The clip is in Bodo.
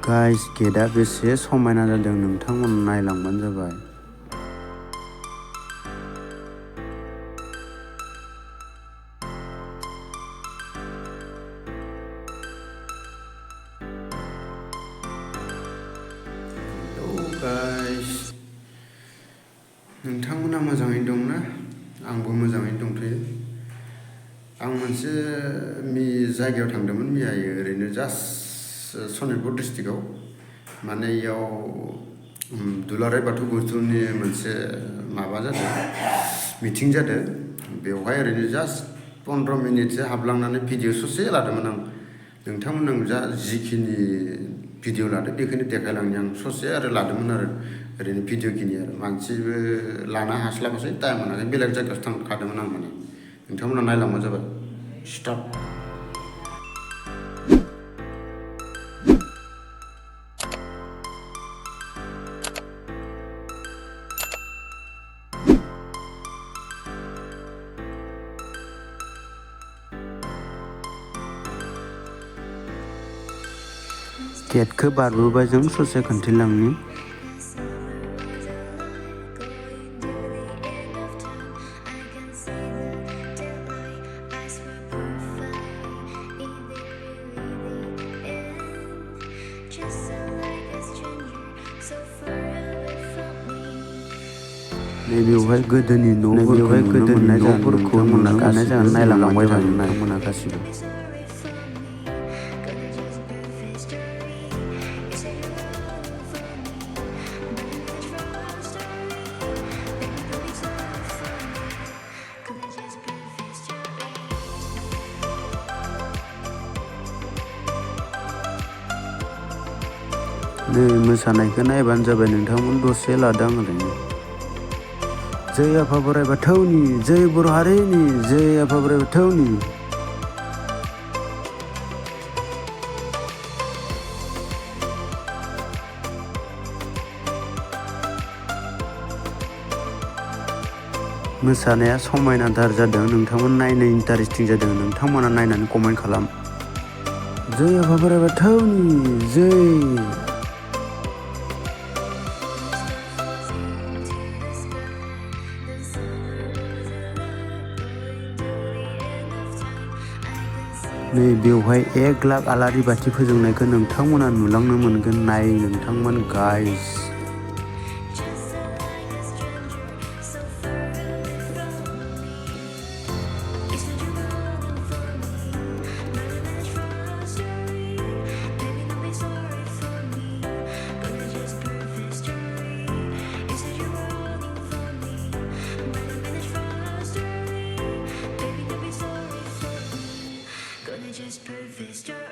गाइस गेटआ बेसे समायना जादों नोंथांमोना नायलांबानो जाबाय। गाइस नोंथांमोना मोजाङैनो दंना? आंबो मोजाङैनो दंथ'यो। आं मोनसे जायगायाव थांदोंमोन मैयायो ओरैनो जास्ट सनितपुर डिस्ट्रिक्टआव माने इयाव दुलाराय बाथौ गुरुनि मोनसे माबा जादों मिटिं जादों। बेवहाय ओरैनो जास्ट 15 मिनिटसो हाबलांनानै भिडिअ ससे लादोंमोन आं। नोंथांमोन आं जिखिनि भिडिअ लादों बेखौनो देखायलांनि आं ससे आरो लादोंमोन आरो ओरैनो भिडिअखिनि आरो मानसिबो लानो हास्लाबासै टाइम मोनाखै बेलेग जायगायावसो थांखादोंमोन आं माने। नोंथांमोना नायलांबानो जाबाय। स्टप। गेटखौ बारबोबाय जों ससे खिन्थिलांनि। नैबेवहाय गोदोनि न'फोरखौ नुनो मोननाय जागोन नायलांबाय थागोन नोंथांमोना गासिबो। नै मोसानायखौ नायबानो जाबाय नोंथांमोन दसे लादों ओरैनो। जै आफा बोराइ बाथौनि, जै बर' हारिनि, जै आफा बोराइ बाथौनि। मोसानाया समायनाथार जादों। नोंथांमोन नायनो इन्टारेस्टिं जादों। नोंथांमोना नायनानै कमेन्ट खालाम। जै आफा बोराइ बाथौनि जै। नै बेवहाय 1 लाख आलारि बाथि फोजोंनायखौ नोंथांमोना नुलांनो मोनगोन। नाय नोंथांमोन गाइस। Just prove history.